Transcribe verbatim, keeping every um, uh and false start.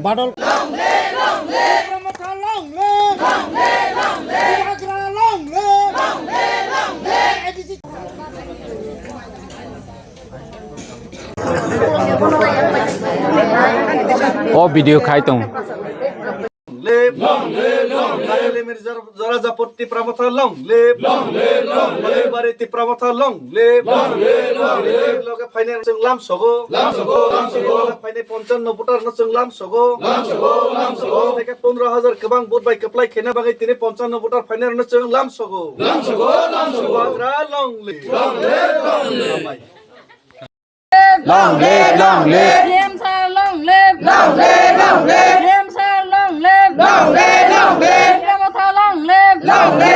Badal. Long live, long live. Long live, long live. Long live, long live. Long live, long live. A D C. O video khai tong. Long live, long live, long live. Jora Japur Tipra Motha long live. Long live, long live. Bari Tipra Motha long live. Long live, long live. Loge phainai chwng lam sogo. Lam sogo, lam sogo. Loge phainai ponchanno voter no chwng lam sogo. Lam sogo, lam sogo. Teke pondro hajar kwbang vote bai kwplai khena bagwi tini ponchanno voter phainai no chwng lam sogo. Lam sogo, lam sogo. Bubagra long live. Long live, long live. Long live, long live. C M sir long live. Long live, long live. C M sir long live. Long live, long live. Tipra Motha long live. Long live.